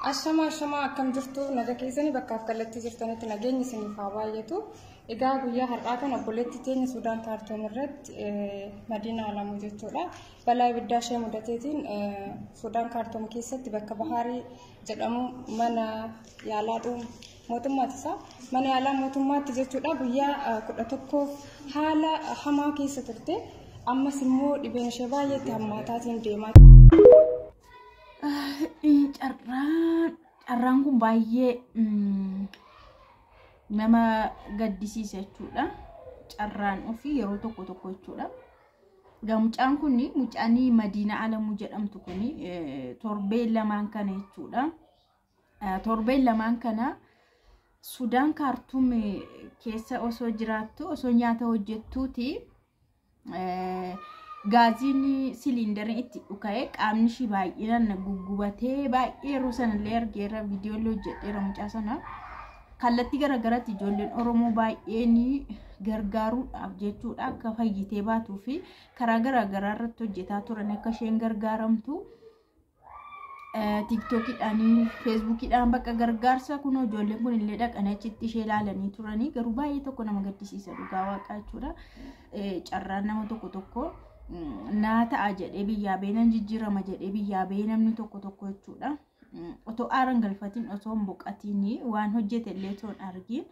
Ashamaa ashamaa, akkam jirtu? Naga keessanii? Bakkaaf kallattii jirtanitti nageenyi isiniif haa baay'atu. Egaa guyyaa har'aa kana obboleettii teenya Sudaan Kaartoom irratti Madiinaa Alamuu jechuudha. Balaa ibiddaa ishee mudateetiin Sudaan Kaartoom keessatti bakka Bahaarii jedhamu mana yaalaa mootummaati isaa mana yaalaa mootummaatti jechuudha, guyyaa 11f haala hamaa keessa turte. Ammas immoo dhibeen ishee baay'eetti hammaataatiin deemaa. Carraan kun baay'ee nama gaddisiisa jechuudha. Carraan ofii yeroo tokko tokko jechuudha. Egaa mucaan kun, mucaan Madiina Alamuu jedhamtu kun, torbee lamaan kana jechuudha. Torbee lamaan kana Sudaan Kaartuum keessa osoo jiraattu, osoo nyaata hojjettuuti, gaaziin siliindariin itti dhuka'ee qaamni ishii baay'inaan guggubatee, baay'ee yeroo sanallee argeera, viidiyoolee hojjedheera mucaa sana. Kallattii garaagaraatti ijoolleen Oromoo baay'een gargaaruudhaaf jechuudha, akka fayyitee baatuu fi karaa garaagaraa irratti hojjetaa turan, akka isheen gargaaramtu TikTokiidhaan, Facebookiidhaan, bakka gargaarsa kun ijoolleen kun illee dhaqanii achitti ishee ilaalanii turanii. Garuu baay'ee tokko nama gaddisiisa, dhugaa waaqaa jechuudha. Carraan nama tokko tokko naa ta'a jedhee biyyaa ba'ee, nan jijjiirama jedhee biyyaa ba'ee namni tokko tokko jechuudha. Otoo aaran galfatiin, osoo hin boqatiin, waan hojjete illee osoo hin argin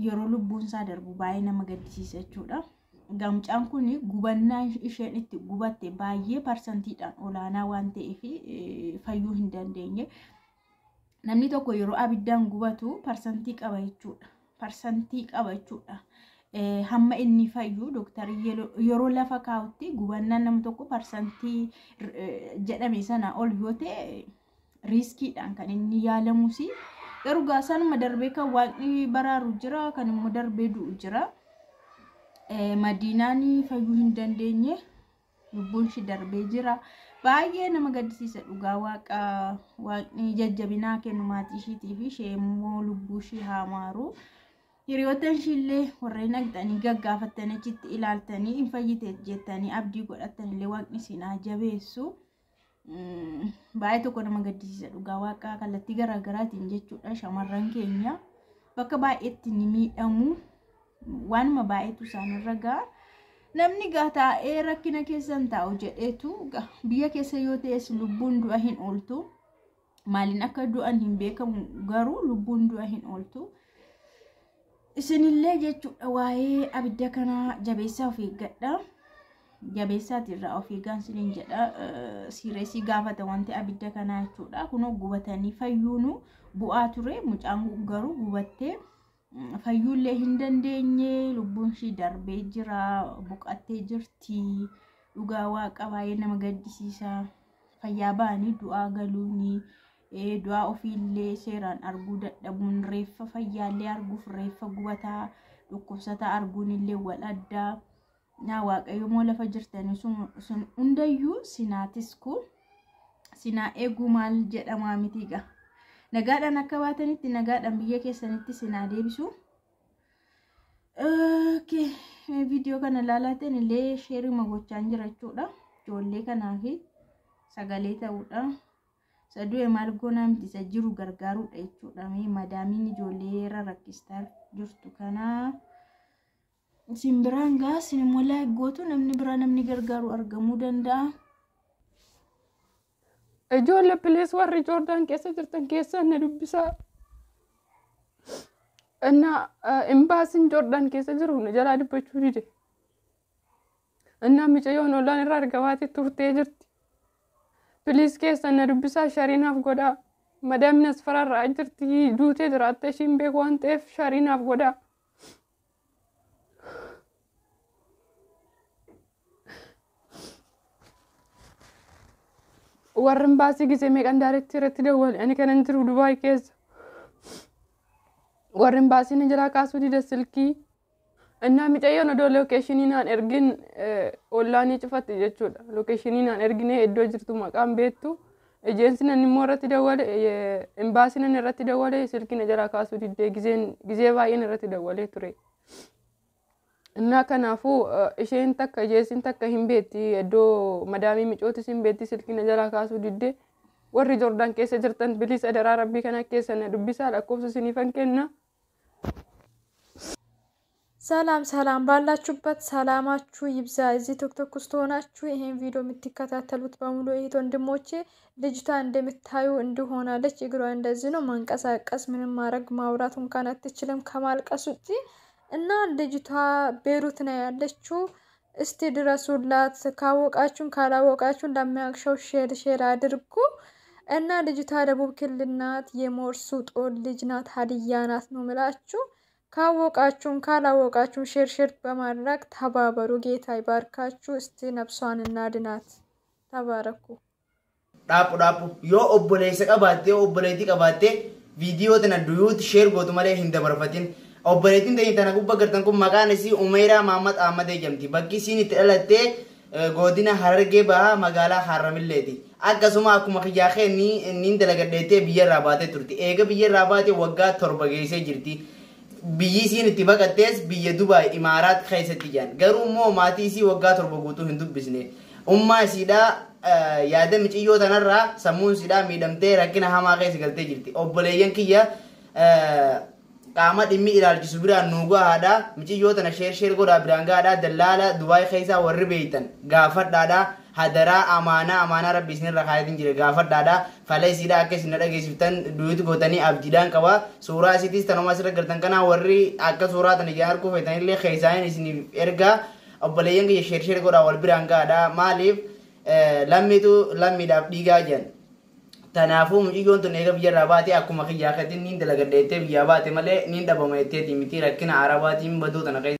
yeroo lubbuun isaa darbu baay'ee nama gaddisiisa jechuudha. Mucaan kun gubannaa isheen itti gubatte baay'ee parsantiidhaan olaanaa waan ta'eef fayyuu hin dandeenye. Namni tokko yeroo abiddaan gubatu parsantii qaba jechuudha. Parsantii qaba jechuudha. Hamma inni fayyu dooktarii yeroo lafa kaa'utti gubannaan nama tokko parsantii jedhame sana ol yoo ta'e riskiidhaan kan inni yaalamus. Garuu gaasanuma darbee kan waaqni baraaru jira, kan immoo darbee du'u jira. Madiinaan fayyuu hin dandeenye, lubbuun ishee darbee jira. Baay'ee nama gaddisiisa, dhugaa waaqa. Waaqni jajjabinaa kennu maatii ishiitii fi ishee immoo lubbuu ishee haa maaru. Hiriyoota ishiillee warreen dhaqxanii gaggaafattanii achitti ilaaltanii hin fayyite jettanii abdii godhattanillee waaqni isin haa jabeessu. Baay'ee tokko nama gaddisiisa, dhugaa waaqa, kallattii garaagaraatiin jechuudha. Shamarran keenya bakka baay'eetti ni miidhamu. Waanuma baay'eetu isaanirra ga'a. Namni gaa taa'ee rakkina keessa hin taa'u jedheetu biyya keessa yoo ta'es lubbuun du'a hin ooltu. Maaliin akka du'an hin beekamu, garuu lubbuun du'a hin ooltu. Isinillee jechuudha waa'ee abidda kanaa jabeessaa of eeggadha. Jabeessaati irraa of eegaan isiniin jedha. Siireesii gaafata wanti abidda kanaa jechuudha. Kunoo gubatanii fayyuunu bu'aa ture, mucaan garuu gubattee fayyuullee hin dandeenye, lubbuun ishii darbee jira, boqottee jirti. Dhugaa waaqa baay'ee nama gaddisiisa. Fayyaa ba'anii du'aa galuuni, du'aa ofiillee seeraan arguu dadhabuun, reeffa fayyaallee arguuf reeffa gubataa dhukkubsataa arguun illee wal addaa. Naa waaqayyo moo lafa jirtanii sun hundayyuu sinaatisku sinaa eeguu maal jedhamaa miti gaa. Nagaadhaan akka baatanitti nagaadhaan biyya keessanitti sinaa deebisu. Viidiyoo kana ilaalaatiin illee sheerima gochaan jira jechuudha. Ijoollee kanaaf sagalee ta'uudha. Isa du'e maal goonaa miti, isa jiru gargaaruudha jechuudha. Madaamiin ijoollee rakkistaa jirtu kana. Isin biraan gaa, isin immoo like gootu, namni biraa namni gargaaru argamuu danda'a. Ijoollee, please, warri Joordaan keessa jirtan keessa na dubbisaa. Innaa imbaasiin Joordaan keessa jiru na jalaa dubbachuu dide. Innaa mucayyoon ollaan irraa argabaatee turtee jirti. Please keessa na dubbisaa, share naaf godhaa. Madaamni as fararraa jirti, duutee jiraatte ishiin beeku waan ta'eef share naaf godhaa. Warri imbaasii gisee meeqan direct irratti dawwale, ani kanan jiru Dubaay keessa. Warri imbaasii na jalaa kaasuu dida silkii. Innaa mucayyoon odoo location naan ergin ollaanii cufatti jechuudha. Location naan erginee iddoo jirtu maqaan beektu. Ejeensi nan immoo irratti dawwale, imbaasii nan irratti dawwale silkii na jalaa kaasuu diddee, gizeen gizee baay'een irratti dawwalee ture. Innaa kanaafuu isheen takka, ejeensiin takka hin beekti, iddoo madaamii micootis hin beekti, silkii na jalaa kaasuu diddee. Warri Joordaan keessa jirtan bilisa adaraa rabbii kana keessa na dubbisaa lakkoofsa isiniifan kenna. ሰላም ሰላም ባላችሁበት ሰላማችሁ ይብዛ። እዚህ ቲክቶክ ውስጥ ሆናችሁ ይሄን ቪዲዮ የምትከታተሉት በሙሉ እህት ወንድሞቼ፣ ልጅቷ እንደምታዩ እንዲሆናለች። እግሯ እንደዚህ ነው። ማንቀሳቀስ ምንም ማድረግ ማውራት እንኳን አትችልም ከማልቀስ ውጪ እና ልጅቷ ቤሩት ነው ያለችው። እስቲ ድረሱላት። ካወቃችሁን ካላወቃችሁን ለሚያውቅ share share አድርጉ እና ልጅቷ ደቡብ ክልል ናት። የሞርሱ ጦር ልጅ ናት። ሀዲያ ናት ነው ምላችሁ። ካወቃችሁም ካላወቃችሁም share share በማድረግ ተባበሩ። ጌታ ይባርካችሁ። እስቲ ነፍሷን እናድናት። ተባረኩ። Dhaaphu dhaaphu yoo obboleessa qabaatte, yoo obboleettii qabaatte, viidiyoo tana duyuuti share gootu malee hin dabarfatin. Obboleettiin teenya tana gubbaa gartan kun maqaan isii Umeeraa Mahammad Ahmad jedhamti. Bakki isiin itti dhalattee godina Harargee Bahaa magaalaa Harramilleeti. Akkasuma akkuma kiyyaa niin dalagadheettee biyyarraa baatee turti. Eega biyyarraa baate waggaa 7 geessee jirti. Biyyi isiin itti baqattees biyya Dubaay Imaaraat keessatti jiran. Garuu immoo maatii isii waggaa 7 guutuu hin dubbisne. Ummaa isiidhaa yaada miciyyoo tanarraa sammuun isiidhaa miidhamtee rakkina hamaa keessa galtee jirti. Obboleeyyan kiyya, qaama dhimmi ilaalchisu biraan nuu gahaadha. Miciyyoo tana share share godhaa biraan gahaadha. Dallaala Dubaay keessaa warri beeytan gaafadhaadha. Hadaraa amaanaa amaanaa rabbi isinirra kaayatiin jira gaafadhaadha. Fala isiidhaa akka isin dhageessiftan duyuutu gootanii abdiidhaan qaba. Suuraa isiitis tanuma asirra gartan kana warri akka suuraa tana ijaan arguu feetanillee keessaan isiniif ergaa. Obboleeyyan kiyya, share share godhaa wal biraan gahaadha. Maaliif lammiitu lammiidhaaf dhiigaa jiran. Kanaafuu mucayyoon tun eega biyyarraa baate akkuma kiyyaa katiin niin dalagadheettee biyyaa baate malee niin dhabama jetteeti miti, rakkina arabaatiin baduu tana keessa.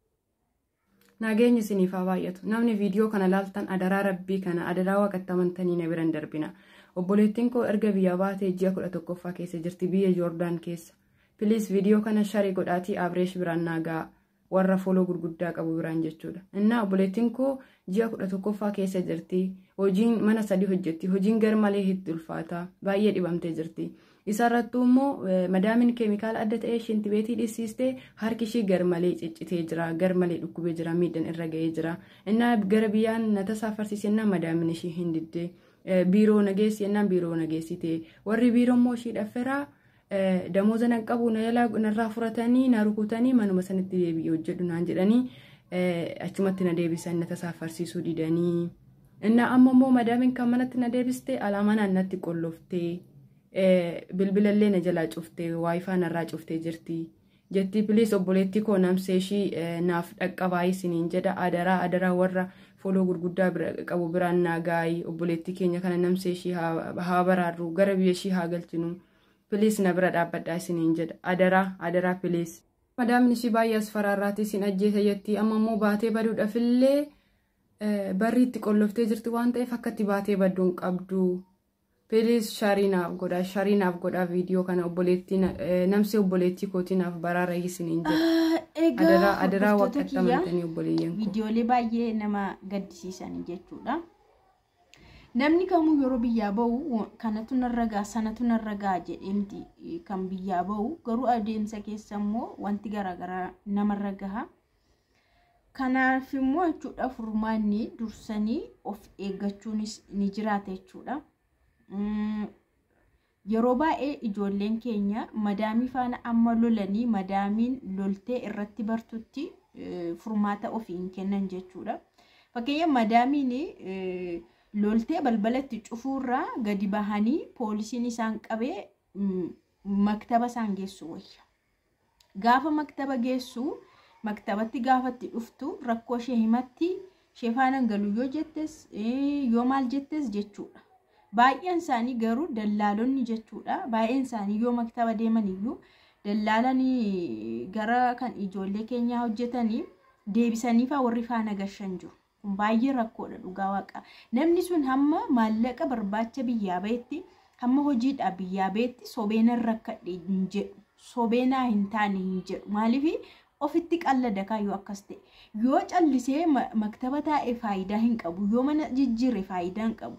Nageenyi isiniif haa baay'atu. Namni viidiyoo kana laaltan adaraa rabbii kana adaraa waaqatti amantanii na biran darbina. Obboleettiin koo erga biyyaa baatee ji'a 11ffaa keessa jirti, biyya Joordaan keessa. Please, viidiyoo kana share godhaatii Abreesh biraan naa ga'a. Warra follow gurguddaa qabu biraan jechuudha. Innaa obboleettiin koo ji'a 11ffaa keessa jirti. Hojiin mana sadii hojjetti. Hojiin gar malee itti ulfaata. Baay'ee dhibamtee jirti. Isarrattuu immoo madaamin keemikaala adda ta'ee shinti beetii dhiisiistee harki ishii gar malee ciccitee jira. Gar malee dhukkubee jira. Miidhaan irra ga'ee jira. Innaa gara biyyaan na tasaafarsiisennaa madaamin ishii hin diddee. Biiroo na geessi jennaan biiroo na geessite. Warri biiroo immoo ishii dhafferaa damooza nan qabu na jalaa narraa furatanii na rukutanii manuma sanitti deebi'ee hojjedhu naan jedhanii achumatti na deebisan, na tasaafarsiisuu didanii. Innaa amma immoo madaamin kan manatti na deebiste alaamanaan natti qolloftee bilbilallee na jalaa cuftee WiFi narraa cuftee jirti. Jetti. Please, obboleettii koo namsee ishii naaf dhaqqabaa isiniin jedha. Adaraa adaraa, warra follow gurguddaa qabu biraan naa gaayii, obboleettii keenya kana namsee ishii haa baraarru, gara biyya ishii haa galchinu. Please, na bira dhaabbadhaa isiniin jedha, adaraa adaraa, please. Madaamni ishii baay'ee as faraarraati, isin ajjeesa jetti. Amma immoo baatee baduudhaafillee barri itti qolloftee jirti waan ta'eef akka itti baatee baduu hin qabdu. Please, share naaf godhaa, share naaf godhaa viidiyoo kana, obboleettii namsee obboleettii kootii naaf baraara isiniin jedha. Egaa Adaraa adaraa hordoftoota waaqatti kiyya, amantanii obboleeyyan koo. Viidiyoolee baay'ee nama gaddisiisan jechuudha. Namni kamuu yeroo biyyaa bahu kanatu narra ga'a, sanatu narra ga'a jedhee miti kan biyyaa bahu, garuu adeemsa keessa immoo wanti garaagaraa namarra gaha. Kanaaf immoo jechuudha furmaanni dursanii of eeggachuunis ni jiraata jechuudha. Yeroo baay'ee ijoolleen keenya madaamii faana amma lolanii madaamiin loltee irratti bartutti furmaata ofii hin kennan jechuudha. Fakkeenyaaf madaamiin loltee balbalatti cufuurraa gadi bahanii poolisiin isaan qabee maktaba isaan geessu wayya. Gaafa maktaba geessu, maktabatti gaafatti dhuftu rakkoo ishee himatti, ishee faana galu yoo jettes, yoo maal jettes jechuudha. Baay'een isaanii garuu dallaalonni jechuudha. Baay'een isaanii yoo maktaba deeman iyyuu dallaalanii gara kan ijoollee keenyaa hojjetanii deebisanii faa warri faana gashan jiru. Kun baay'ee rakkoodha dhugaa waaqa. Namni sun hamma maallaqa barbaacha biyyaa bahetti, hamma hojiidhaa biyyaa bahetti sobeenan rakkadhe hin jedhu. Sobeenaa hin taane hin jedhu. Maaliif ofitti qallada kaayyoo akkas ta'e. Yoo callisee maktaba taa'e faayidaa hin qabu. Yoo mana jijjiire faayidaa hin qabu.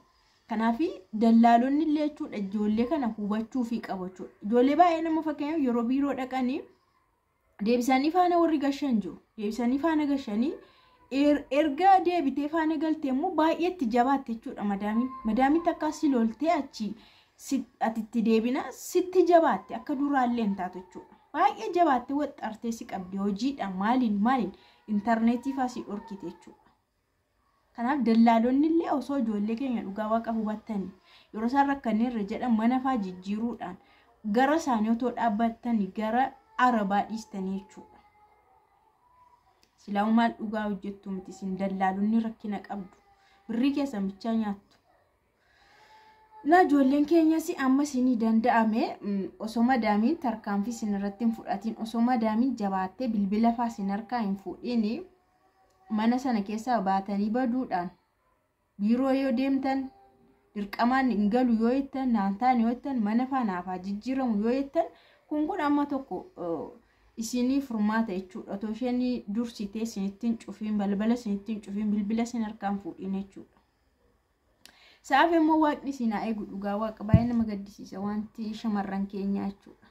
Kanaaf dallaalonni illee jechuudha ijoollee kana hubachuu fi qabu jechuudha. Ijoollee baay'ee nama fakkeenyaaf yeroo biiroo dhaqanii deebisanii faana warri gashan jiru. Deebisanii faana gashanii erga deebitee faana galtee immoo baay'ee itti jabaatte jechuudha madaamiin. Madaamiin takka si loltee achi Ati itti deebina sitti jabaatte akka duraallee hin taatu jechuudha. Baay'ee jabaatte waxxartee si qabdi hojiidhaan maaliin maaliin intarneetii fa'aa si dhorkite jechuudha. Kanaaf dallaalonni illee osoo ijoollee keenya dhugaa waaqa hubattanii yeroo isaan rakkanneerra jedhan mana fa'aa jijjiiruudhaan gara isaanii otoo dhaabbattanii gara arabaa dhiistanii jechuudha. Silaa maal dhugaa hojjettu miti isin dallaalonni rakkina qabdu. Birrii keessan bichaa nyaattu. Na ijoolleen keenyas amma isinii danda'ame osoo madaamiin tarkaanfii isin irratti hin fudhatiin, osoo madaamiin jabaattee bilbila fa'aa isin harkaa hin fuudhiin, mana sana keessaa baatanii baduudhaan biiroo yoo deemtan, dirqamaan hin galu yoo jettan, naan taane yoo jettan, mana fa'aa naafaa jijjiiramu yoo jettan, kun amma tokko isinii furmaata jechuudha. Otoo isheen dursitee isinitti hin cufiin balbala, isinitti hin cufiin bilbila, isin harkaan fuudhin jechuudha. Sa'aaf immoo waaqni isin haa eegu. Dhugaa waaqa baay'ee nama gaddisiisa wanti shamarran keenyaa jechuudha.